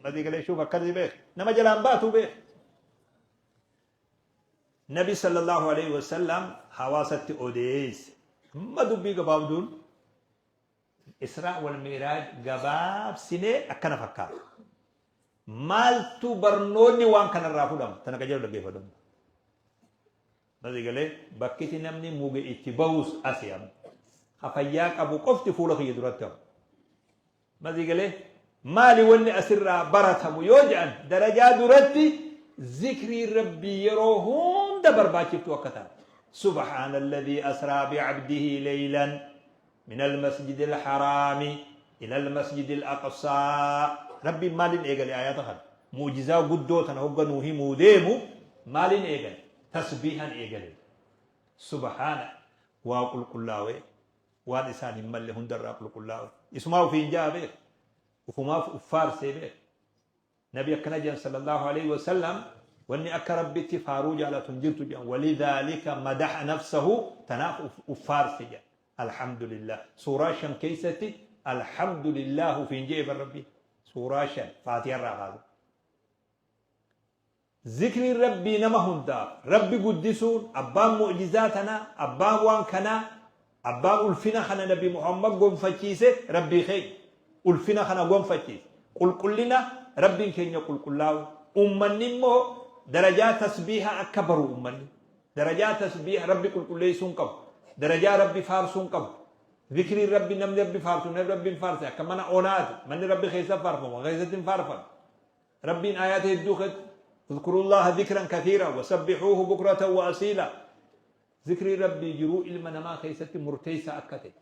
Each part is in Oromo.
Masii galee shuuf akkasii beek. Nama jalaan baatu beek. Nabi sallallahu alaihi wasallam hawaasatti odeesse. Amma dubbii gabaabduun Israa wal Mi'raaj gabaabsinee akkana fakkaata. Maaltu barnoonni waan kanarraa fudhama? Tana qajeelu dhaggeeffadhu. Masii galee bakkiti namni muge itti bahus asi amma. Ka fayyaa qabu qofti fuula kiyya duratti hafu. Masii galee maali wanni asirraa baratamu yoo jedhan darajaa duratti zikriin rabbii yeroo hunda barbaachiftuu akka taate. Subhaana alladhii asraa bi'abdihi leeylan min almasjidil haraami ilal masjidil aqsaa. Rabbiin maaliin eegale ayata kana? Mu'jizaa guddoo tana hogga nuu himuu deemu maaliin eegale? Tasbiihan eegale. Subhaana waa qulqullaawee waan isaan hin malle hundarraa qulqullaa'u. Isumaa ufiin ja'a beek. Ufumaaf uf faarsee beek. Nabi akkana jedhan sallallahu alaihi wasallam wanni akka Rabbitti faaruu jaalatu hin jirtu jedhan. Walidhaalika madaha nafsahu tanaaf uf faarse jedhan. Alhamdulillah. Suuraa 5 keessatti alhamdulillah ufiin je'e bar Rabbiin. Suuraa 5 Faatiha irraa kaasee. Zikriin Rabbii nama hundaaf, Rabbi guddisuun, abbaan mu'jizaa tanaa, abbaan waan kanaa, abbaan ulfina kana nabi Muhammad gonfachiise Rabbii keenya. Ulfina kana gonfachiise. Qulqullina Rabbiin keenya qulqullaa'u. Ummanni immoo darajaa tasbiiha akka baru ummanni. Darajaa tasbiiha Rabbi qulqulleessuun qabu. Darajaa Rabbi faarsuun qabu. Zikriin Rabbi namni Rabbi faarsu namni Rabbi hin faarse akka mana onaati. Manni Rabbi keessa faarfamu keessatti hin faarfamu. Rabbiin aayaata hedduu keessatti Uzkurullaha zikran kathiira wasabbihuuhu bukratan wa asiila. Zikriin Rabbii jiruu ilma namaa keessatti murteessaa akka ta'e.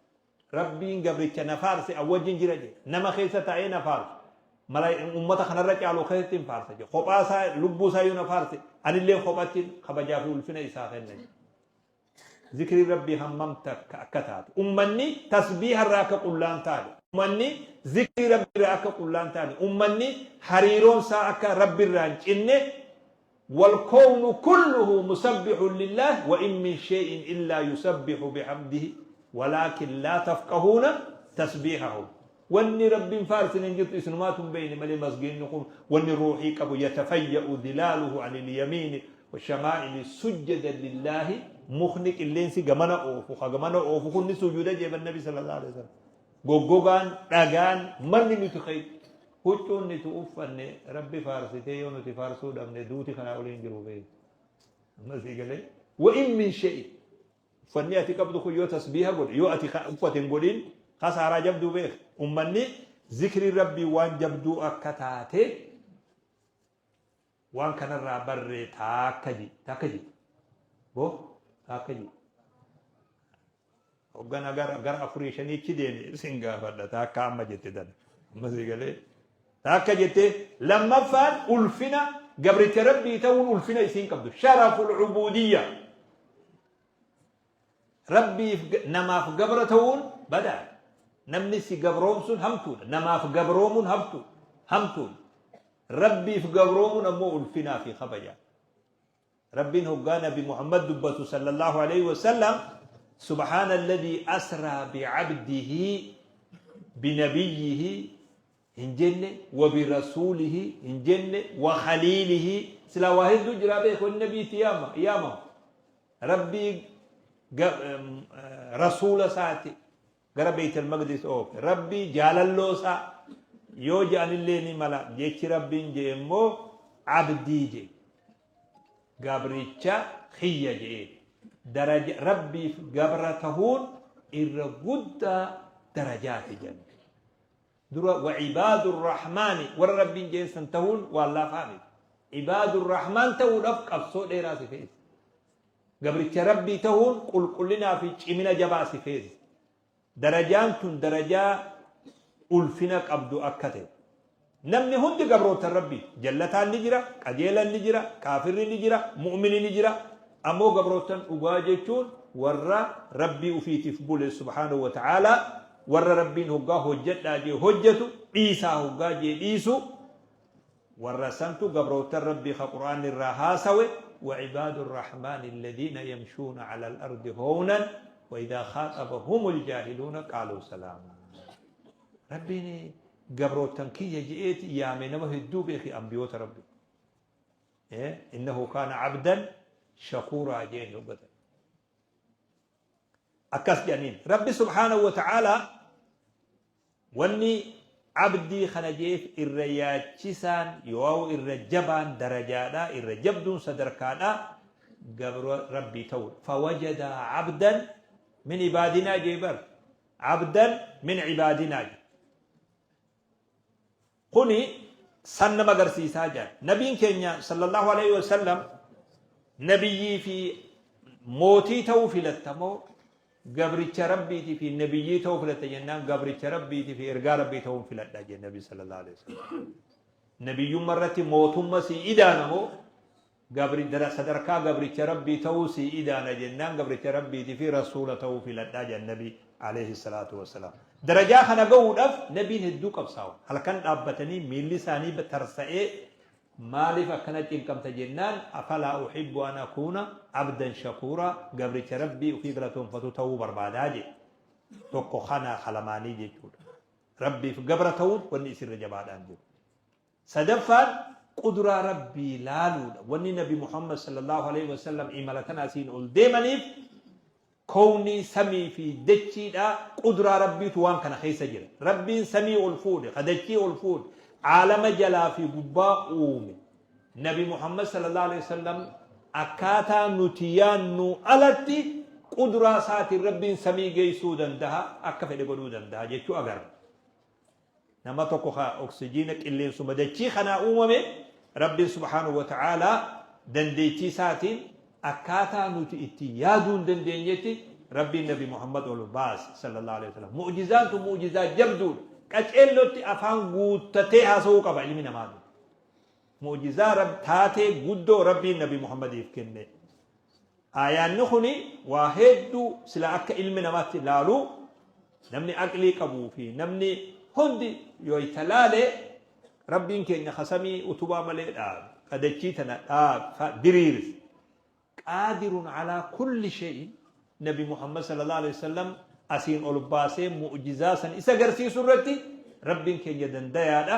Rabbiin gabricha na faarse an wajjin jira jedhe. Nama keessa taa'ee na faarsu. Mala ummata kanarra caalu keessatti hin faarsa jedhe. Kophaa isaa lubbuu isaa yoo na faarse anillee kophatti kabajaa fi ulfina isaa kenna jedhe. Zikriin Rabbii hammam takka akka taate. Ummanni tasbiiha irraa akka qullaa hin taane. Ummanni zikrii Rabbii irraa akka qullaa hin taane. Ummanni hariiroon isaa akka Rabbi irraa hin cinne. Walkownu kulluhu musabbihun lillaah wa in min shay'in illaa yusabbihu bihamdihi walaakin laa tafqahuuna tasbiihahum. Wanni Rabbiin faarsine hin jirtu isinumaatu hin beeyne malee masgiidni kun wanni ruuhii qabu yatafayya'u dhilaaluhu anil yamiini washamaa'ili sujjadan lillaahi mukni qilleensi gamana oofu ka gamana oofu kun ni sujuuda jee ban nabi sallallahu alaihi wasallam goggogaan dhagaan manni nuti kay huccuun nuti uffanne Rabbi faarsitee yoo nuti faarsuu dhabne duuti kanaa olii hin jiru beeku amma sii galee wa in min shay'in Uffanni ati qabdu kun yoo tasbiiha godhe yoo ati uffate hin godhin kasaaraa jabduu beeki. Ummanni zikriin Rabbii waan jabduu akka taate waan kanarraa barree taakka ji taakka ji boo taakka ji hoggana gara gara afurii shaniichi deeme isin gaafadha taakka amma jette tana amma sii galee taakka jette lammaffaan ulfina gabricha Rabbii ta'uun ulfina isiin qabdu sharaful ubuudiyya Rabbiif namaaf gabra ta'uun badaadha. Namni si gabroomsuun hamtuudha. Namaaf gabroomuun hamtuudha. Hamtuudha. Rabbiif gabroomuun ammoo ulfinaa fi kabajaa. Rabbiin hoggaa Nabi Muhammad dubbatu sallallahu alaihi wasallam subhaana alladhii asraa bi'abdihi binabiyyihi hin jenne wa birasuulihi hin jenne wa khaliilihi silaa waa hedduu jiraa beeku inni nabii itti yaama yaamamu rabbii rasuula isaati gara beeytal maqdis oofe rabbii jaalalloo isaa yoo je'anillee ni mala jechi rabbiin je'e immoo abdii je'e gabricha kiyya je'e daraja rabbiif gabra tahuun irra guddaa darajaati jedhan Dura wa ibaadu rahmaani warra Rabbiin jeen san tahuun waan laafaa miti. Ibaadu rahmaan ta'uudhaaf qabsoo dheeraa si feesisa. Gabricha Rabbii tahuun qulqullinaa fi cimina jabaa si feesisa. Darajaan tun darajaa ulfina qabdu akka ta'e. Namni hundi gabroottan Rabbii. Jallataan ni jira, qajeelan ni jira, kaafirri ni jira, mu'mini ni jira. Ammoo gabroottan dhugaa jechuun warra Rabbii ufiitiif bule subhaanahu wa ta'aalaa Warra Rabbiin hoggaa hojjadhaa jee hojjatu, dhiisaa hoggaa jee dhiisu, warra santu gabroottan Rabbii ka Qur'aanni irraa haasawe, wa ibaadu rrahmaani alladhiina yamshuuna ala al-ardi hawnan wa idhaa khaaxabahumul jaahiluuna qaaluu salaamaa. Rabbiin Gabroottan kiyya je'eeti yaame nama hedduu beeki ambiyoota Rabbi. Innahu kaana abdan shakuuraa je'een hoggatan. Akkas jedhaniin. Rabbi subhaanahu wa ta'aalaa wanni abdii kana je'eef irra yaachisaan yoo'u irra jabaan darajaadha, irra jabduun sadarkaadha gabra Rabbii ta'uudha. Fawajadaa abdan min ibaadinaa jee bar. Abdan min ibaadinaa jee. Kuni san nama agarsiisaa jedhan. Nabiin keenya sallallahu alaihi wasallam nabiyyii fi mootii ta'uu filatta moo gabricha Rabbiitii fi nabiyyii ta'uu filatta jennaan, gabricha Rabbiitii fi ergaa Rabbii ta'uun filadha jedhe Nabi sallallahu alaihi wasallam. Nabiyyummaa irratti mootumma sii idaana moo gabri sadarkaa gabricha Rabbii ta'uu sii idaana jennaan, gabricha Rabbiitii fi rasuula ta'uu filadha jedhan Nabi alayhi salaatu wassalaam. Darajaa kana gahuudhaaf nabiin hedduu qabsaa'u. Halkan dhaabbatanii miilli isaanii tarsa'ee, maaliif akkana cinqamta jennaan, afalaa uhibbu an akuuna abdan shakuura, gabricha Rabbii ofii galatoonfatu ta'uu barbaadaa jedhe. Tokko kana kalamaanii jechuudha. Rabbiif gabra ta'uun wanni isirra jabaadhaan jiru. Sadaffaan qudraa Rabbii laaluudha. Wanni Nabi Muhammad sallallahu alaihi wasallam imala tana asiin ol deemaniif kownii samii fi dachiidha, qudraa Rabbiitu waan kana keessa jira. Rabbiin samii ol fuudhe, ka dachii ol fuudhe, caalama jalaa fi gubbaa uume. Nabi Muhammad sallallahu alaihi wasallam akkaataa nuti yaannu alatti qudraa isaatiin Rabbiin samii geessuu danda'a, akka fedhe godhuu danda'a jechuu agarra. Nama tokko ka oksijiina qilleensuma dachii kanaa uumame, Rabbiin subhaanahu wa ta'aalaa dandeettii isaatiin akkaataa nuti itti yaaduu hin dandeenyetti Rabbiin Nabi Muhammad ol baase sallallahu alaihi wasallam. Mu'jizaan tun mu'jizaa jabduudha. Qaceellotti afaan guuttatee haasa'uu qaba ilmi namaa. Mu'jizaa taatee guddoo Rabbiin Nabi Muhammadiif kenne. Aayaanni kuni waa hedduu sila akka ilmi namaatti laalu, namni aqlii qabuu fi namni hundi yoo itti laale, Rabbiin keenya ka samii utubaa malee dhaabe, ka dachii tana dhaab diriirse, qaadirun alaa kulli shay'in, Nabi Muhammad sallallahu alaihi wasallam asiin ol baasee mu'jizaa san isa agarsiisu irratti Rabbiin keenya dandayaadha.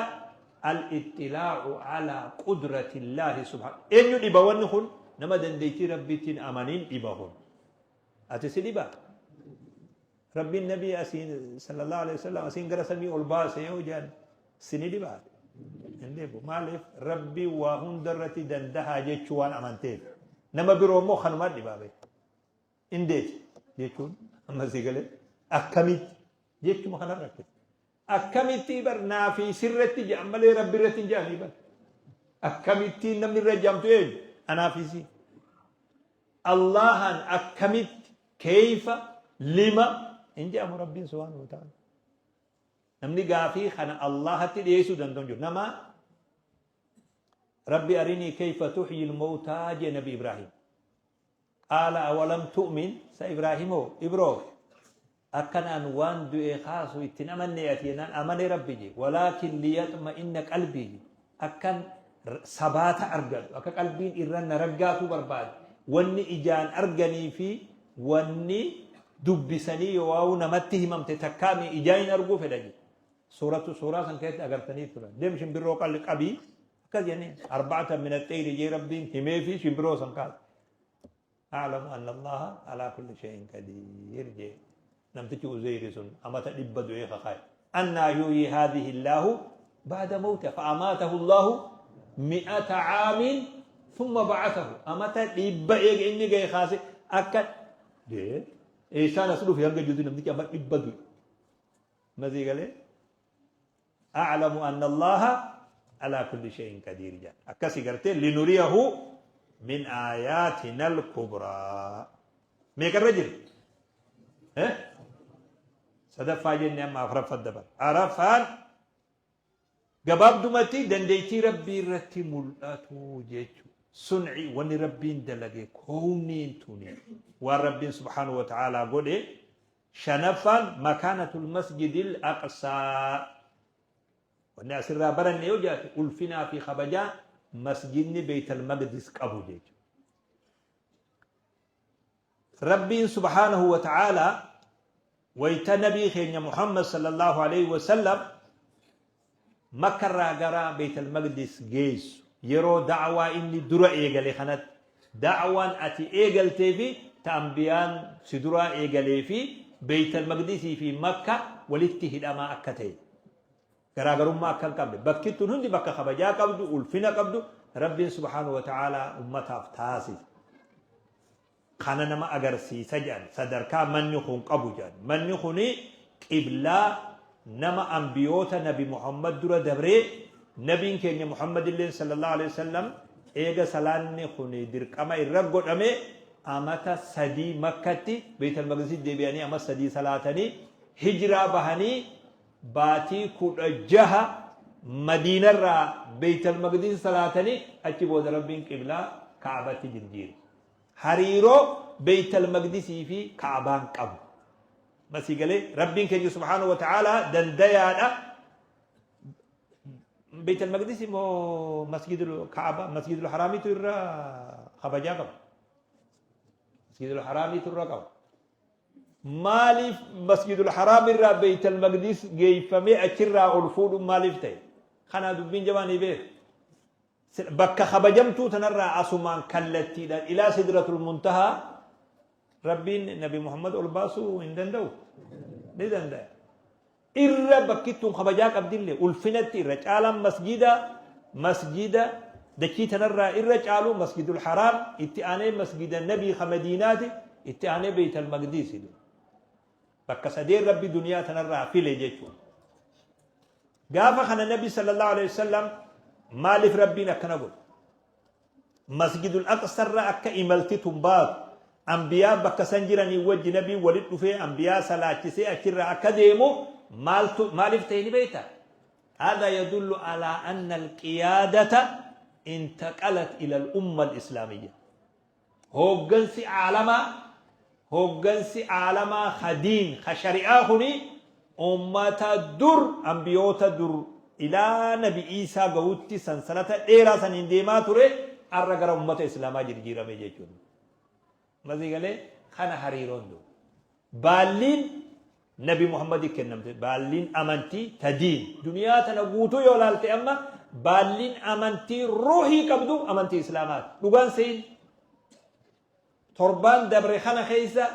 Al-ixxilaa'u alaa qudratillaahi subhaanahu. Eenyu dhiba wanni kun? Nama dandeettii Rabbiitti hin amaniin dhiba kun. Ati si dhiba? Rabbiin Nabii asiin sallallahu alaihi wasallam asiin gara samii ol baase yoo jedhan si ni dhibaa? Hin dhibu. Maaliif? Rabbiin waa hunda irratti dandahaa jechuu waan amanteef. Nama biroo immoo kanuma dhibaa beeku. Indeeti jechuun amma si galee akkamitti jechuma kana rakkisa. Akkamitti bar naa fi sirratti jedhan malee Rabbi irratti hin jedhanii bar. Akkamittiin namni irra jamtu eenyu? Anaa fi si. Allahan akkamitti, keeyfa, lima hin jedhamu Rabbiin subhaanahu wa ta'ala. Namni gaafii kana Allahatti dhiyeessuu danda'u hin jiru. Nama Rabbi arinii keeyfa tuhyil mawtaa jee Nabi Ibraahim. Qaala awalam tu'min, sa Ibraahimoo, Ibroo, akkan an waan du'e kaasu itti hin amannee ati jennaan, amane Rabbi je, walaakin liyaxma'inna qalbii je, akkan sabaata argadhu, akka qalbiin irra na raggaatuu barbaade, wanni ijaan arganii fi wanni dubbisanii yoowaa'uu namatti himamte takkaami ijaan hin arguu fedha je. Suuratu suuraa san keessatti agartanii turan. Deem shimbirroo qalli qabii akkas jedhanii arba'atan min axxeyri jee Rabbiin himee fi shimbirroo san kaase. A'lamu anna Allaha alaa kulli shay'in qadiir jee namtichi Uzeyri sun amata 100 du'ee kakaa'e. Annaa yuhyi haadhihi Allaahu ba'da mawtiha fa'amaatahu Allaahu mi'ata caamin thumma ba'athahu, amata 100 eega inni gahe kaase akka jee eessaan as dhufe hanga jirutti namtichi amma 100 du'e. Masii galee a'lamu anna Allaha alaa kulli shay'in qadiir jedhan. Akkasi gartee linuriyahu min aayaatina al-kubraa. Meeqarra jira? Eh? Sadaffaa jenne, amma afraffaa dabar. Araffaan gabaabdumatti dandeettii Rabbii irratti mul'atu jechuudha. Sunci wanni Rabbiin dalage koowniin tuni waan Rabbiin subhaanahu wa ta'aalaa godhe. Shanaffaan makaanatul masjidil aqsaa. Wanni asirraa baranne yoo jiraate ulfinaa fi kabajaa masjidni Beeytal Maqdis qabu jechuudha. Rabbiin subhaanahu wa ta'aalaa wayta Nabii keenya Muhammad sallallahu alaihi wasallam Makkarraa gara Beeytal Maqdis geessu yeroo da'waa inni dura eegale kanatti da'waan ati eegaltee fi ta anbiyaan si duraa eegalee fi Beeytal Maqdisii fi Makka walitti hidhamaa akka ta'e garaagarummaa akka hin qabne bakki tun hundi bakka kabajaa qabdu ulfina qabdu Rabbiin subhaanahu wa ta'aalaa ummataaf taasise. Kana nama agarsiisa jedhan sadarkaa manni kun qabu jedhan. Manni kuni qiblaa nama anbiyoota nabi Muhammad dura dabree nabiin keenya Muhammad illeen sallallahu alaihi wasallam eega salaanni kuni dirqama irra godhame amata 3 Makkatti Beeytal Maqdisitti deebi'anii ama 3 salaatanii hijraa bahanii baatii 16 Madiinarraa Beeytal Maqdis salaatanii achi booda Rabbiin qiblaa Ka'abatti jirjiire. Hariiroo Beeytal Maqdisii fi Ka'abaan qabu. Ma sii galee? Rabbiin keenya subhaanahu wa ta'aalaa dandayaadha. Beeytal Maqdis moo Masjidul Ka'aba, Masjidul Haraamiitu irra kabajaa qaba. Masjidul Haraamiitu irra qaba. Maaliif Masjidul Haraam irraa Beeytal Maqdis geeffamee achirraa ol fuudhuun maaliif ta'e? Kanaa dubbiin jabaa ni beeka. Bakka kabajamtuu tanarraa asumaan kallattiidhaan ilaa sidratul muntahaa Rabbiin Nabi Muhammad ol baasuu hin danda'u? Ni danda'a. Irra bakki tun kabajaa qabdillee ulfinatti irra caalaan masjida masjida dachii tanarraa irra caalu masjidul haraam itti aanee masjida nabii ka madiinaati itti aanee beeytal maqdiisi. Bakka sadeen Rabbi duniyaa tanarraa file jechuudha. Gaafa kana Nabi sallallahu alaihi wasallam maaliif Rabbiin akkana godhe? Masjidul Aqsarra akka imalti tun baatu anbiyaa bakka san jiranii wajji Nabiin walit dhufee anbiyaa salaachisee achirraa akka deemu maaltu maaliif ta'e ni beekta? Hada yadullu ala anna alqiyaadata intaqalat ila al-umma al-islaamiyya. Hooggansi aalamaa Hooggansi aalamaa ka diin ka shari'aa kuni ummata dur anbiyoota dur ilaa nabi Iisaa gahutti sansalata dheeraa saniin deemaa ture arra gara ummata islaamaa jirjiirame jechuudha. Masii galee kana hariiroon dur. Baalliin Nabi Muhammadi kennamte. Baalliin amantii ta diin. Duniyaa tana guutuu yoo laalte amma baalliin amantii ruuhii qabdu amantii Islaamaati. Dhugaan seeyin. Torbaan dabre kana keessa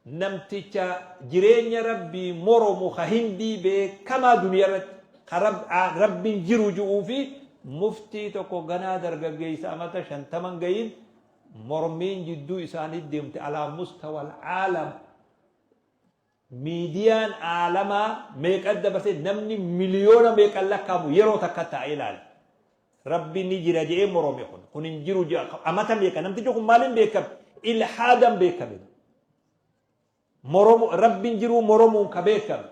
namticha jireenya Rabbii moromu ka Hindii beekamaa duniyaa irratti ka Rabbiin jiru ju'uu fi muftii tokko ganaa dargaggeessa amata shantaman gayin mormiin jidduu isaanii deemte alaa mustawal aalam Miidiyaan aalamaa meeqa dabarsee namni miliyoona meeqan lakkaamu yeroo takka taa'ee ilaale. Rabbi ni jira jedhee morome kun. Kun hin jiru jedha. Amata meeqa namtichi kun maaliin beekame? Ilhaadan beekame. Moromu Rabbi hin jiruu moromuun ka beekame.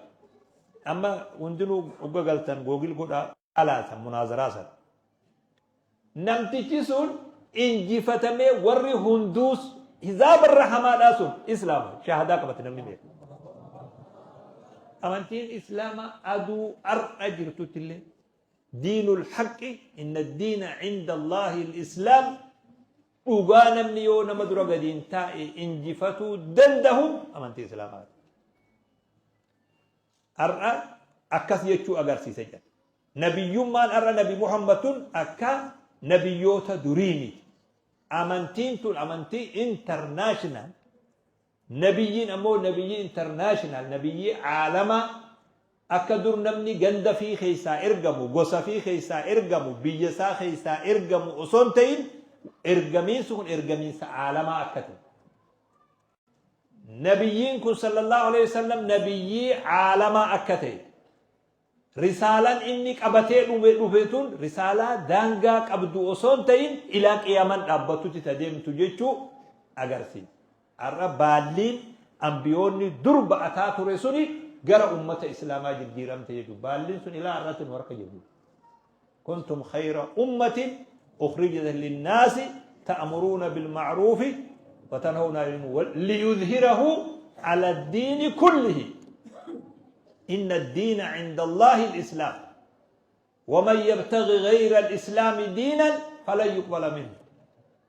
Amma hundinuu dhuga galtan googil godhaa alaatan munaazaraa sana. Namtichi sun injifatamee warri hunduus hizaaba irra hamaadhaa sun islaama shahadaa qabate namni meeqa. Amantiin islaamaa aduu har'a jirtutti illee diinul haqqi inna diina cinda Allaahi islaam dhugaa namni yoo nama dura gadi hin taa'e injifatuu dandahu amantii islaamaati. Har'a akkas jechuu agarsiisa jedha. Nabiyyummaan har'a Nabi Muhammad tun akka nabiyyoota durii miti. Amantiin tun amantii international. Nabiyyiin ammoo nabiyyii international, nabiyyii aalamaa akka dur namni ganda fii keessaa ergamu, gosa fii keessaa ergamu, biyya isaa keessaa ergamu osoo hin ta'in ergamiinsi kun ergamiinsa aalamaa akka ta'e. Nabiyyiin kun sallallahu alaihi wasallam nabiyyii aalamaa akka ta'e. Risaalaan inni qabatee dhume dhufe tun risaalaa daangaa qabdu osoo hin ta'in ilaa qiyaamaan dhaabbattutti ta deemtu jechuu agarsiisa. Har'a baalliin ambiyoonni dur ba'ataa ture suni gara ummata islaamaa jijjiiramte jechuudha. Baalliin sun ilaa har'aatti nu harka jiru. Kuntum khayra ummatin ukhrijat linnaasi ta'muruuna bilma'ruufi wa tanhawna 'anil munkar liyudhhirahu 'ala ad-diini kullihi. Inna ad-diina 'inda Allaahi al-islaam. Wa man yabtaghi ghayra al-islaami diinan falan yuqbala minhu.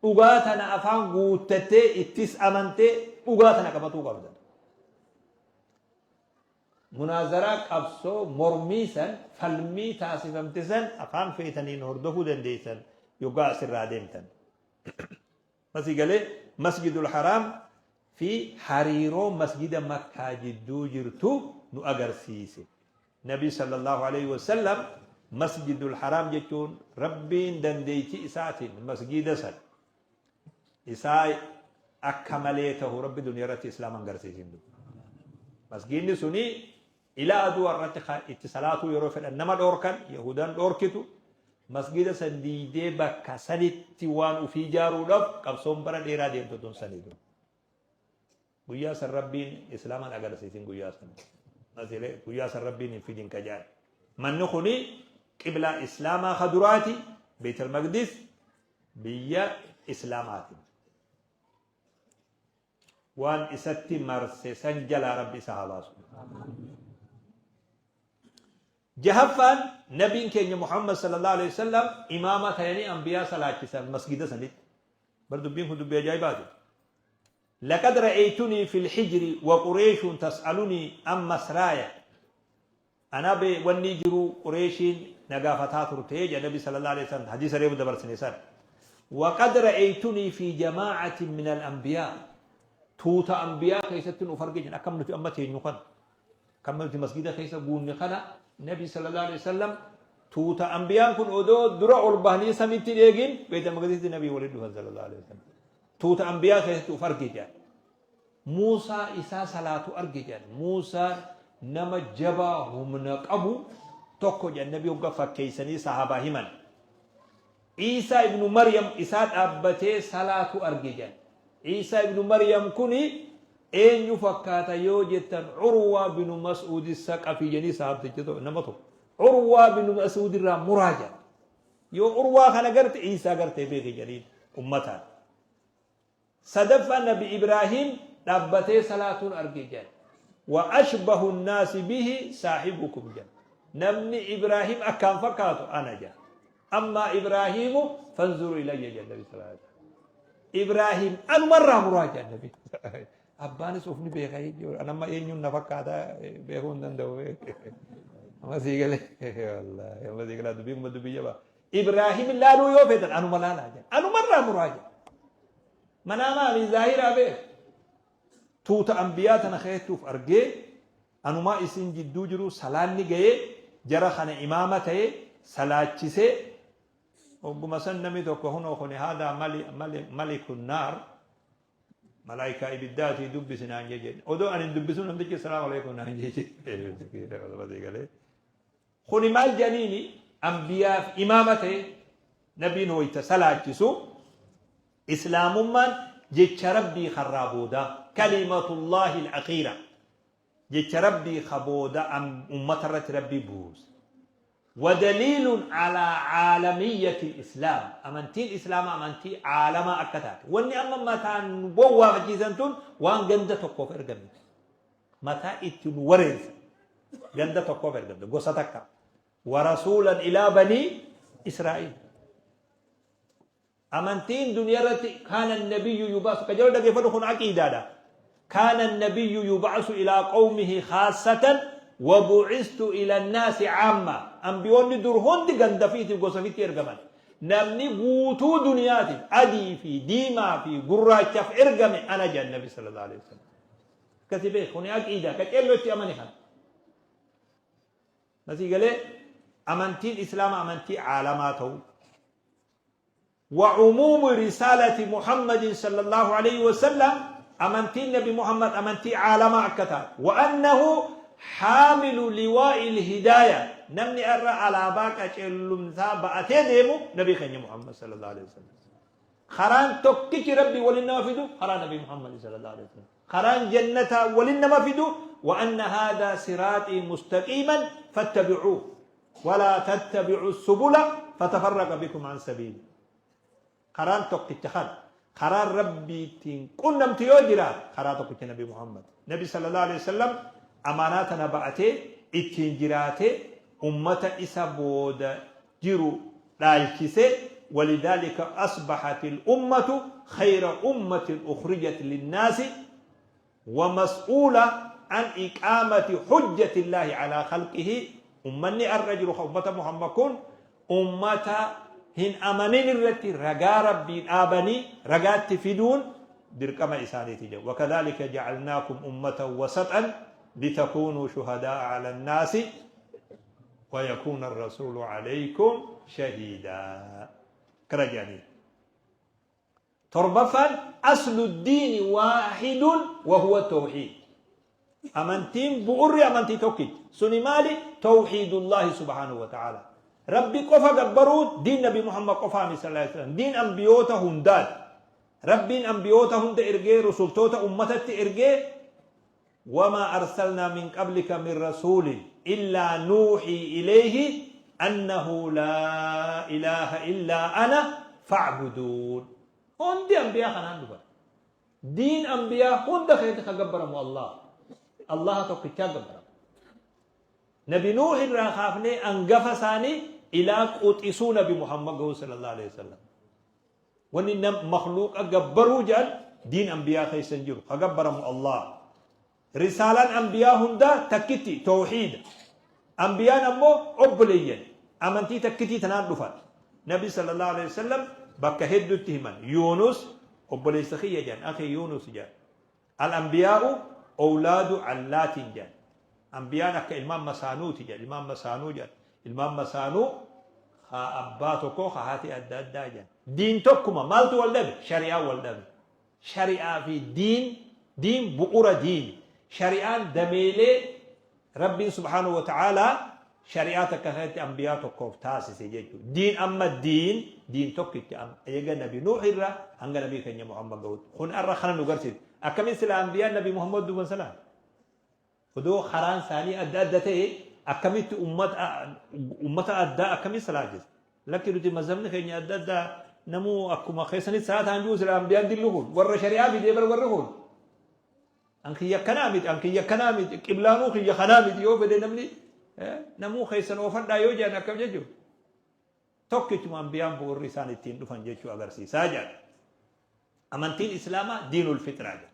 Dhugaa tana afaan guuttattee ittis amantee dhugaa tana qabatuu qabda. Munaazaraa qabsoo mormii san falmii taasifamte san afaan feetaniin hordofuu dandeessan yoggaa asirraa deemtan. Masii galee Masjidul Haraam fi hariiroo masjida Makkaa jidduu jirtu nu agarsiise. Nabi sallallahu aleyhi wasallam Masjidul Haraam jechuun Rabbiin dandeeytii isaatiin masjida san isaa akka malee tahu Rabbi duniyaa irratti Islaama hin garsiisin duba. Masgiidni suni ilaa aduu irratti itti salaatuu yeroo fedhan nama dhoorkan Yahudaan dhoorkitu masgiida san diidee bakka sanitti waan ufii ijaaruudhaaf qabsoon bara dheeraa deemtu tun sanii dura. Guyyaa san Rabbiin Islaaman agarsiisin guyyaa san. Masilee guyyaa san Rabbiin hin fidin ka jedhan. Manni kuni qiblaa Islaamaa ka duraati Beetal Maqdis biyya Islaamaati. Waan isatti marse san jalaa Rabbi isa haa baasu. Jahaffaan nabiin keenya Muhammad sallallahu alaihi wasallam imaama tayanii anbiyaa salaachisan masgida sanitti. Bar dubbiin kun dubbii ajaa'ibaati. Laqad ra'aytunii fil hijri wa qureeshun tas'alunii an masraaya. Ana be wannii jiru Qureeshiin na gaafataa turte jedha Nabi sallallahu alaihi wasallam hadiisa reefu dabarsine san. Waqad ra'aytunii fi jamaa'atin min al-anbiyaa. Tuuta anbiyaa keessatti nuuf arge jedhan akkam nuti amma teenyu kana. Akkam nuti masgida keessa guunne kana Nabi sallallahu alaihi wasallam tuuta anbiyaan kun odoo dura ol bahanii samitti hin eegin Beeytal Maqdisitti Nabii waliin dhufan sallallahu alaihi wasallam. Tuuta anbiyaa keessatti uf arge jedhan. Muusaa isaa salaatu arge jedhan. Muusaan nama jabaa humna qabu tokko jedhan nabi hogga fakkeeysanii sahaabaa himan. Iisaa ibnu Maryam isaa dhaabbatee salaatu arge jedhan. Iisaa ibnu Maryam kuni eenyu fakkaata yoo jettan Urwaa binu Mas'uudi Saqafii jedhanii sahaabticha nama tokko. Urwaa binu Mas'uud irraa muraa jedhan. Yoo Urwaa kana garte Iisaa gartee beeki jedhaniin ummataan. Sadaffaa Nabi Ibraahiim dhaabbatee salaatuun arge jedhan. Wa ashbahu nnaasi bihi saahibukum jedhan. Namni Ibraahiim akkaan fakkaatu ana jedhan. Ammaa Ibraahiimu fanzuru ilayya jedhan Nabi sallallahu alaihi wasallam. Ibraahiim anumarraa muraa jedhan Nabi. Abbaanis of ni beeka jechuudha. An amma eenyuun na fakkaata beekuu hin danda'u. Amma sii galee. Wallaahi amma sii galaa dubbiin kuma dubbii jabaa. Ibraahim laaluu yoo feetan anuma laalaa jedha. Anumarraa muraa jedha. Manaa maali zaahiraa beek. Tuuta anbiyaa tana keessattuuf argee anumaa isin jidduu jiru salaanni ga'ee jara kana imaama ta'ee salaachisee ogguma san namni tokko hunoo kuni haadaa malikun naar Malaayikaa ibiddaatii dubbisi naan jee jedhe. Odoo ani hin dubbisu namtichi salaamu alaikum naan jee jedhe. Kuni maal jedhaniini anbiyaaf imaama ta'e nabiin hoyta salaachisu islaamummaan jecha rabbii karraa boodaa kalimatullaahi al-akhiira Jecha Rabbii ka booda ummata irratti Rabbi buuse. Wadaliilun alaa caalamiyyati islaam. Amantiin islaamaa amantii caalamaa akka taate. Wanni amma mataan nu bowwaafachiisan tun waan ganda tokkoof ergamte. Mataa itti nu wareersan. Ganda tokkoof ergamte. Gosa takka. Warasuulan ilaa banii Israa'iil. Amantiin duniyaa irratti kaana nabiyyu yub'asu ka jedhu dhageeffadhu kun aqiidaadha. Kaana nabiyyu yub'asu ilaa qawmihi khaassatan wa bu'istu ila naasi caamma. Ambiyoonni dur hundi ganda fiitiif gosa fitti ergaman. Namni guutuu duniyaatiif adii fi diimaa fi gurraachaaf ergame ana jedhan nabi sallallahu alaihi wasallam. Akkasi beek kuni aqiidaa ka ceelloo itti amani kana. Masii galee amantiin islaama amantii caalamaa ta'uu. وعموم رسالة محمد صلى الله عليه وسلم أمنتي النبي محمد أمنتي عالم أكتا وأنه حامل لواء الهداية نمني أرى على باك أشلمتا بأتي ديمو نبي خيني محمد صلى الله عليه وسلم خران توكيك ربي ولنا فيدو خران نبي محمد صلى الله عليه وسلم خران جنة ولنا فيدو وأن هذا صراطي مستقيما فاتبعوه Walaa tattabi'u subula fatafarraqa bikum an sabiili. Karaan tokkicha kana. Karaan Rabbii ittiin qunnamtu yoo jiraate karaa tokkicha Nabi Muhammad. Nabi sallallahu alaihi wasallam amaanaa tana ba'atee ittiin jiraatee ummata isa booda jiru dhaalchise walidhalika asbahatil ummatu khayra ummatin ukhrijat linnaasi wa mas'uula An iqaamati hujjatillaahi alaa khalqihi, ummanni ar'a jiru ka ummata Muhammad kun ummata hin amanin irratti ragaa Rabbii dhaabanii ragaatti fiduun dirqama isaaniiti jedhu. Wakadhaalika ja'alnaakum ummatan wasaxan litakuunuu shuhadaa'a ala nnaasi wayakuuna arrasuulu alaykum shahiidaa. Akkana jedhanii. Torbaffaan aslu diini waahidun wa huwa tawhiid. Amantiin bu'urri amantii tokkicha. Suni maali? Tawhiidullaahi subhaanahu wa ta'aala. Rabbi qofa gabbaruun diin Nabi Muhammad qofaa miti sallallahu alaihi wasallam. Diin ambiyoota hundaati. Rabbiin ambiyoota hunda ergee rusultoota ummatatti ergee Wamaa arsalnaa min qablika min rasuulin illaa nuuhii ilayhi annahu laa ilaaha illaa ana fa'buduun. Hundi anbiyaa kanaan dhufan. Diin anbiyaa hunda keessatti ka gabbaramu Allah. Allaha tokkichaa gabbarama. Nabi Nuuh irraa kaafnee angafa isaanii ilaa quxisuu Nabi Muhammad gahu sallallahu alaihi wasallam. Wanni nam makhluuqa gabbaruu jedhan diin anbiyaa keessa hin jiru. Ka gabbaramu Allah. Risaalaan anbiyaa hundaa takkitti tawhiida. Anbiyaan ammoo obboleeyyan. Amantii takkitii tanaan dhufan. Nabi sallallahu alaihi wasallam bakka hedduutti himan. Yuunus obboleessa kiyya jedhan. Akhi Yuunus jedhan. Al anbiyaa'u owlaadu allaatiin jedhan. Anbiyaan akka ilmaan masaanuuti jedhan. Ilmaan masaanuu jedhan. Ilmaan masaanuu haa abbaa tokkoo haa haati adda addaa jedhan. Diin tokkuma maaltu wal dhabe? Shari'aan wal dhabe. Shari'aa fi diin diin bu'ura diini. Shari'aan dameelee Rabbiin subhaanahu wa ta'aalaa shari'aa takka keessatti anbiyaa tokkoof taasise jechuudha. Diin amma diin diin tokkicha amma eega nabi Nuuh irraa hanga nabii keenya Muhammad gahutti. Kun arra kana nu garsiisa. Akkamiin sila anbiyaan nabi Muhammad duuban salaan? Odoo karaan isaanii adda adda ta'e akkamitti ummata ummata addaa akkamiin salaachisa? Lakki nuti mazhabni keenya adda addaa namuu akkuma keessanitti salaataan jiru sila anbiyaan dillu kun warra shari'aa fidee bar warri kun. An kiyya akkanaa miti, an kiyya akkanaa miti, qiblaanuu kiyya kanaa miti yoo fedhe namni namuu keessan oofadhaa yoo jedhan akkam jechuudha. Tokkichuma anbiyaan bu'uurri isaan ittiin dhufan jechuu agarsiisaa jedha. Amantiin Islaamaa diinul fixraa jedha.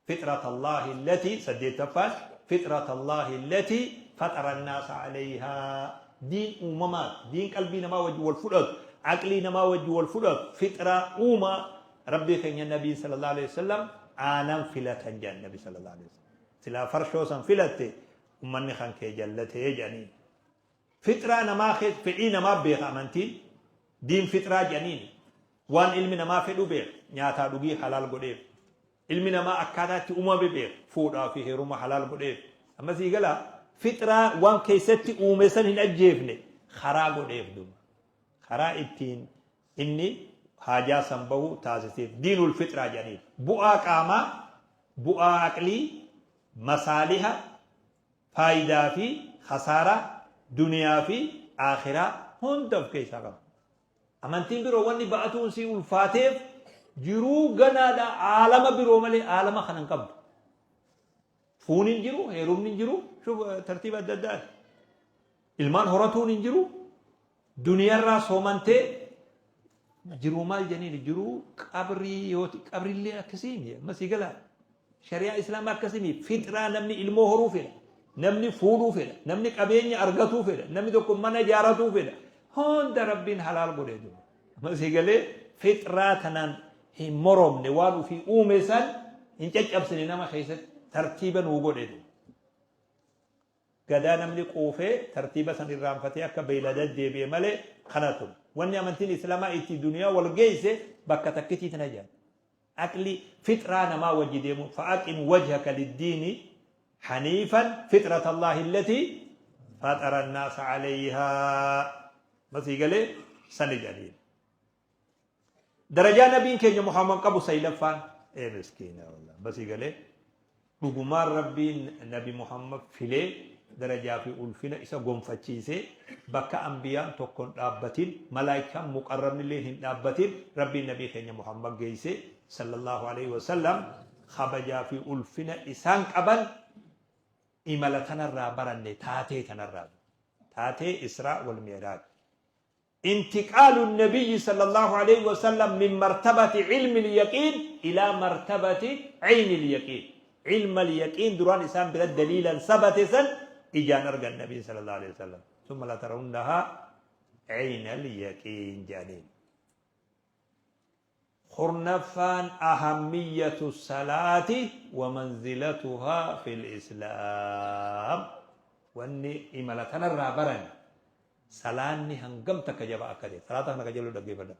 Fixrat Allaahi allatii saddeettaffaan fixrat Allaahi allatii faxara annaasa alayhaa diin uumamaati. Diin qalbii namaa wajjin wal fudhatu, aqlii namaa wajjin wal fudhatu, fixraa uumaa Rabbii keenya Nabiin sallallahu alaihi wasallam aanan filatan jedhan Nabi sallallahu alaihi wasallam. Silaa farshoo san filatte ummanni kan kee jallatee jedhaniin. Fixraa namaa keessa fedhii namaa beeka amantiin diin fixraa jedhaniin. Waan ilmi namaa fedhu beeka nyaataa dhugii halaal godheef. Ilmi namaa akkaataa itti uumame beeka fuudhaa fi heeruma halaal godheef. Amma sii galaa fixraa waan keessatti uume san hin ajjeefne karaa godheef duuba. Karaa ittiin inni haajaa san bahu taasiseef. Diinul fixraa jedhaniin. Bu'aa qaamaa, bu'aa aqlii, masaaliha, faayidaa fi khasaaraa duniyaa fi aakhiraa hunda of keessaa qaba. Amantiin biroo wanni ba'atuun sii ulfaateef jiruu ganaadha aalama biroo malee aalama kana hin qabdu. Fuun hin jiru, heerumni hin jiru, shuf tartiiba adda addaati. Ilmaan horatuun hin jiru, duniyarraa soomantee jiruu maal jeniin jiruu qabrii yoo qabrillee akkasii miti amma sii galaa shari'aa islaamaa akkasii miti fixraa namni ilmoo horuu fedha namni fuudhuu fedha namni qabeenya argatuu fedha namni tokko mana ijaaratuu fedha hunda rabbiin halaal godhee jiru amma sii galee fixraa tanaan hin moromne waan ofii uume san hin caccabsine nama keessatti tartiiba nuu godhe jiru. Gadaa namni quufee tartiiba san irraanfatee akka beeyladaa deebi'e malee kana ture. Wanni amantiin Islaamaa itti duniyaa wal geeyse bakka takkitii tana jedhan. Aqli fixraa namaa wajji deemu fa'aqim wajhaka liddiini haniifan fixrata Allaahi allatii faxara annaasa alayhaa. Masii galee sani jedhaniin. Darajaa nabiin keenya Muhammad qabu saylaffaan ee miskiina wallah basii galee dhugumaan rabbiin nabi Muhammad filee darajaa fi ulfina isa gonfachiisee bakka anbiyaan tokko hin dhaabbatin malaayikaan muqarrabni illee hin dhaabbatin rabbiin nabii keenya Muhammad geessee sallallahu alaihi wasallam kabajaa fi ulfina isaan qaban imala tanarraa baranne taatee tanarraa taatee Israa wal Mi'raaj Intiqaalu nabiyyi sallallahu aleyhi wa sallam min martabati ilmil yaqiin ilaa martabati eynil yaqiin. Ilma al-yaqiin duraan isaan bira daliilan sabate san ijaan argan Nabiin sallallahu alaihi wasallam. Summa la tarawunnahaa ayna al-yaqiin jedhaniin. Kurnaffaan ahammiyatu salaati wa manzilatuhaa fil islaam. Wanni imala tanarraa baran salaanni hangam takka jabaa akka ta'e. Salaata kana qajeeluu dhaggeeffadha.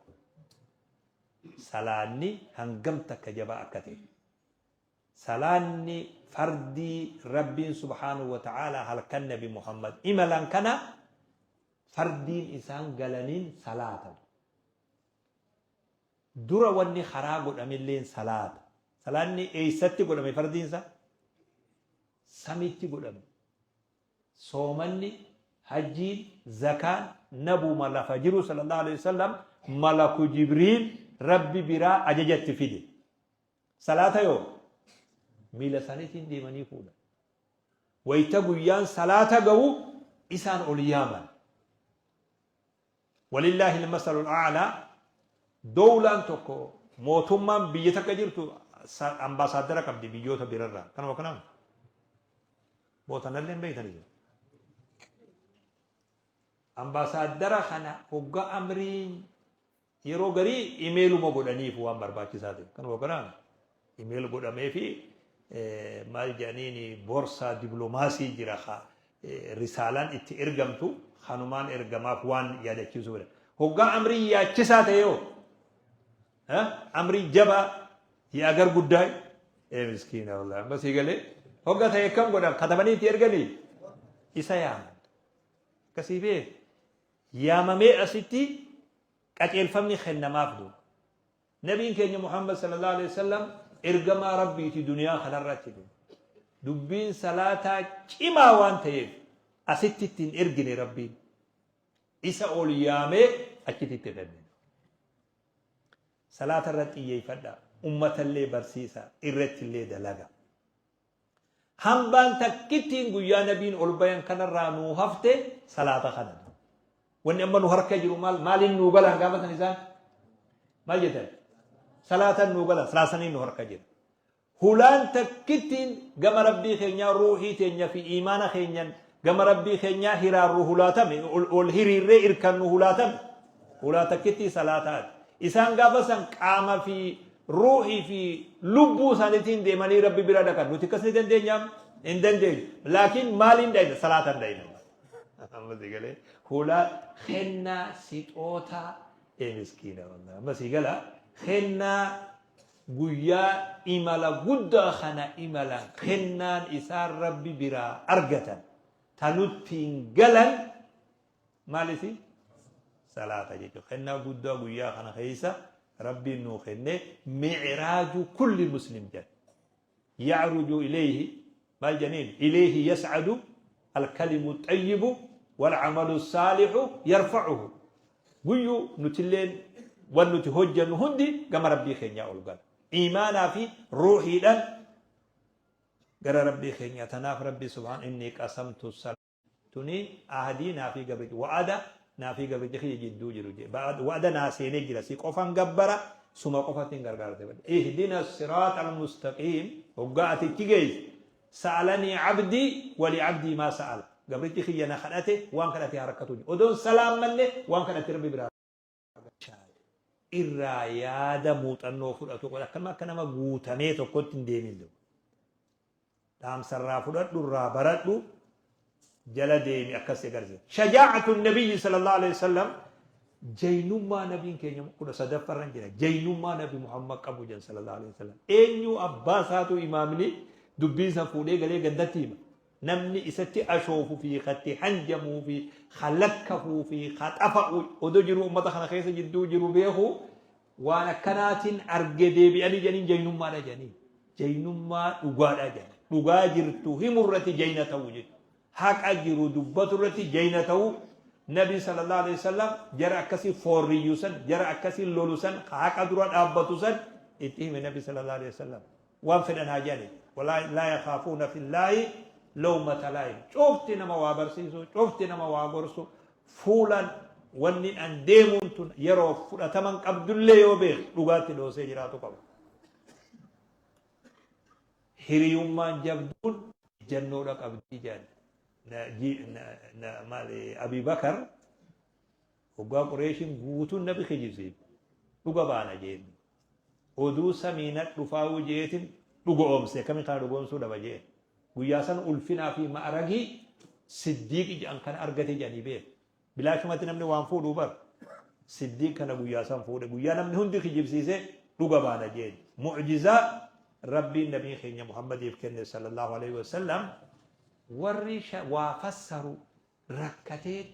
Salaanni hangam takka jabaa akka ta'e. Salaanni fardii Rabbiin subhaanahu wa ta'aalaa halkan Nabi Muhammad imalan kana fardiin isaan galaniin salaata. Dura wanni karaa godhamelleen salaata. Salaanni eessatti godhame fardiinsa? Samitti godhame. Soomanni, hajjiin, zakaan nabuma lafa jiru sallallahu alaihi wasallam malaku Jibriil Rabbi biraa ajaja itti fide. Salaata yoo miila isaaniitiin deemanii fuudhan. Wayita guyyaan salaata ga'u isaan ol yaaman. Walillaahi al-masalul a'laa dowlaan tokko mootummaan biyya takka jirtu ambaasaaddara qabdi biyyoota birarraa. Kanuma kanaan bootanallee hin beektan isin. Ambaasaaddara kana hogga amriin yeroo garii imeeluma godhaniif waan barbaachisaa ta'e. Kanuma kanaan imeel godhameefi maal jedhaniin borsaa diplomaasii jira ka risaalaan itti ergamtu kanumaan ergamaaf waan yaadachiisuu fedhan. Hoggaa amrii yaachisaa ta'e yoo amrii jabaa yaagar guddaa ee miskiina wallahi amma sii galee hoggaa ta'e akkam godhan katabanii itti erganii isa yaaman. Akkasii beek yaamamee asitti qaceelfamni kennamaaf duuba. Nabiin keenya Muhammad sallallahu alaihi wasallam ergamaa Rabbiiti duniyaa kanarratti. Dubbiin salaataa cimaa waan ta'eef asitti ittiin ergine Rabbiin. Isa ol yaamee achitti itti kenne. Salaata irratti xiyyeeffadha. Ummatallee barsiisa. Irratti illee dalaga. Hambaan takkittiin guyyaa nabiin ol bayan kanarraa nuu hafte salaata kana. Wanni amma nu harka jiru maal maaliin nuu galan gaafa san isaan maal jettan? Salaatan nuu galan salaasaniin nu harka jira. Hulaan takkittiin gama rabbii keenyaa ruuhii teenya fi iimaana keenyan gama rabbii keenyaa hiraarru hulaatame ol hiriirree irkannu hulaatame hulaa takkittii salaataati. Isaan gaafa san qaama fi ruuhii fi lubbuu isaaniitiin deemanii rabbi bira dhaqan. Nuti akkas ni dandeenyaam? Hin dandeenyu. Laakiin maaliin dhayna? Salaataan dhayna. Amma si galee hulaa kennaa sixootaa ee miskiina wallahi. Amma si gala kennaa guyyaa imala guddaa kana imalan kennaan isaan rabbi biraa argatan tanuttiin galan Maalisi? Salaata jechuudha. Kennaa guddaa guyyaa kana keessa Rabbiin nuu kenne mi'raaju kulli muslim jedha. Ya'ruju ilayhi maal jedhaniin? Ilayhi yas'adu alkalimu xayyibu wal'amalu saalihu yarfa'uhu. Guyyuu nutilleen wan nuti hojjennu hundi gama Rabbii keenyaa ol gala. Iimaanaa fi ruuhiidhaan gara Rabbii keenyaa. Tanaaf Rabbi subhaan inni qasamtu salaata. Tuni ahdii naafii gabrichi wa'ada naafii gabricha kiyya jidduu jiru je wa'ada naa seenee jira si qofan gabbara suma qofattiin gargaarte badhe ihdina siraaxa almustaqiim hoggaa ati ichi geeyse sa'alanii abdii wali abdii maa sa'ala gabrichi kiyya na kadhate waan kadhate harakkatu odoon salaammanne waan kadhate rabbi biraa irraa yaada muuxannoo fudhatu akkanuma akka nama guutamee tokkotti hin deemin. Dhaamsa irraa fudhadhu irraa baradhu jala deemi akkas si agarsiisa. Shajaa'atu nabiyyi sallallahu alaihi wasallam jaynummaa nabiin keenya 13ffarra jira. Jaynummaa nabi Muhammad qabu jedhan sallallahu alaihi wasallam. Eenyu abbaa isaatu imaamni dubbii san fuudhee galee gandatti hima. Namni isatti ashoofu fi katti hanjamuu fi kalakkafuu fi kaxafa'u odoo jiru ummata kana keessa jidduu jiru beeku waan akkanaatiin arge deebi'anii jedhaniin jaynummaadha jedhanii. Jaynummaa dhugaadha jedhan. Dhugaa jirtu himu irratti jayna ta'uu jechuudha. Haqa jiru dubbatu irratti jayna ta'uu Nabi sallallahu alaihi wasallam jara akkasii foorriyyu san jara akkasii lolu san haqa dura dhaabbatu san itti hime Nabi sallallahu alaihi wasallam. Waan fedhan haa jedhani. Walaa laa yakaafuuna fillaahi lawmata laa'im. Cufti nama waa barsiisu, cufti nama waa gorsu, fuulaan wanni an deemuun tun yeroo fudhataman qabdullee yoo beeku dhugaatti dhoosee jiraatu qaba. Hiriyummaan jabduun ejjannoodha qabdii jedhan. Maali Abii Bakar hoggaa Qureeshiin guutuun nabi kijibsiifte dhuga baana jeen. Oduu samiina dhufaa'uu jeetin dhuga oomse akkamiin kana dhugoomsuu dhaba jeen. Guyyaa san ulfinaa fi ma'aragii Siddiiq jedhan kana argate jedhanii beeku. Bilaashumatti namni waan fuudhuu bar. Siddiiq kana guyyaa san fuudhe. Guyyaa namni hundi kijibsiise dhuga baana jeen. Mu'jizaa Rabbiin nabii keenya Muhammadiif kenne sallallahu alaihi wasallam warri waa fassaru rakkatee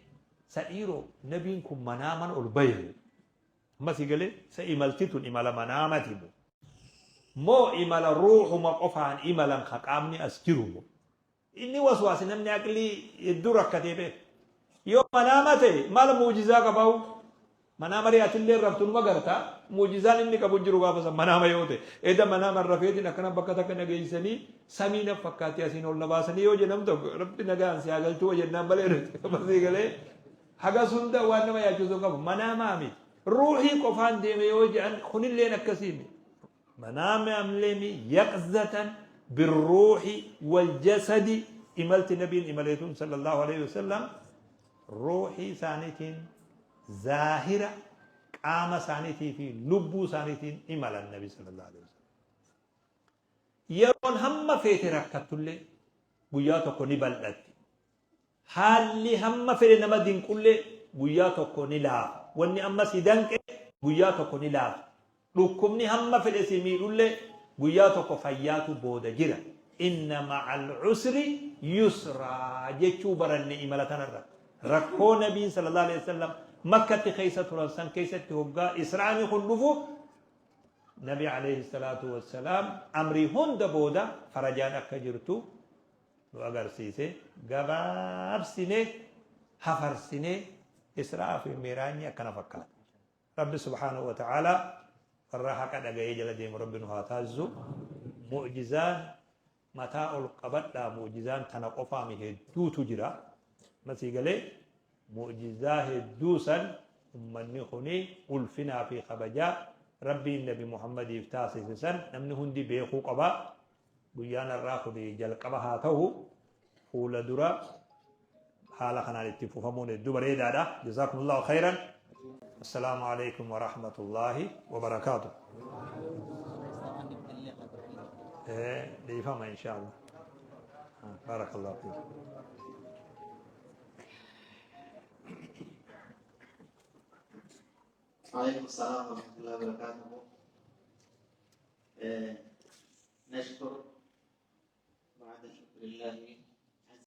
sa dhiiroo nabiin kun manaaman ol bahe. Amma si galee sa imalti tun imala manaamati moo? Moo imala ruuhuma qofaan imalan ka qaamni as jiru moo? Inni waswaase namni aqlii hedduu rakkatee beeka. Yoo manaama ta'e maal mu'jizaa qabaa'u? Manaama ree atillee raftu numa garta. Mu'jizaan inni qabu hin jiru gaafa san manaama yoo ta'e. Eda manaama rafeetiin akkana bakka takka na geessanii samii na fakkaatti asiin ol na baasanii yoo jedhamu tokko rabbi nagaan si haa galchuu jennaan malee nuti masii galee hagas hunda waan nama yaachisu qabu manaamaa miti. Ruuhii qofaan deeme yoo jedhan kunilleen akkasii miti. Manaamamlemi yaqzatan birruuhi waljasadi imalti nabiin imaleetun sallallahu alaihi wasallam ruuhii isaaniitiin zaahira qaama isaaniitii fi lubbuu isaaniitiin imalan nabi sallallahu alaihi wasallam. Yeroon hamma feete rakkattullee guyyaa tokko ni bal'atti. Haalli hamma fedhe nama dinqullee guyyaa tokko ni laafa. Wanni amma si danqe guyyaa tokko ni laafa. Dhukkubni hamma fedhe si miidhullee guyyaa tokko fayyaatu booda jira. Inna ma'al usri yusraa jechuu baranne imala tanarra. Rakkoo Nabiin sallallahu alaihi wasallam Makkatti keessa turan san keessatti hoggaa Israa'ni kun dhufu Nabi alayhi salaatu wassalaam amrii hunda booda farajaan akka jirtu nu agarsiise. Gabaabsinee hafarsinee Israa'aa fi Miiraanyi akkana fakkaata. Rabbi subhaanahu wa ta'aalaa warra haqa dhaga'ee jala deemu Rabbi nu haa taasisu. Mu'jizaan mataa ol qabadhaa mu'jizaan tana qofaami hedduutu jira. Masii galee mu'jizaa hedduu san ummanni kuni ulfinaa fi kabajaa Rabbiin Nabi Muhammadiif taasise san namni hundi beekuu qaba. Guyyaan har'aa kun jalqaba haa ta'u fuula dura haala kanaan itti fufamuun hedduu bareedaadha. Jazaakumullahu khayran. Assalaamu alaikum wa rahmatullahi wa barakaatuh. Dhiifama inshaallah. Barakallahu fiikum. وعليكم السلام ورحمة الله وبركاته. نشكر بعد شكر الله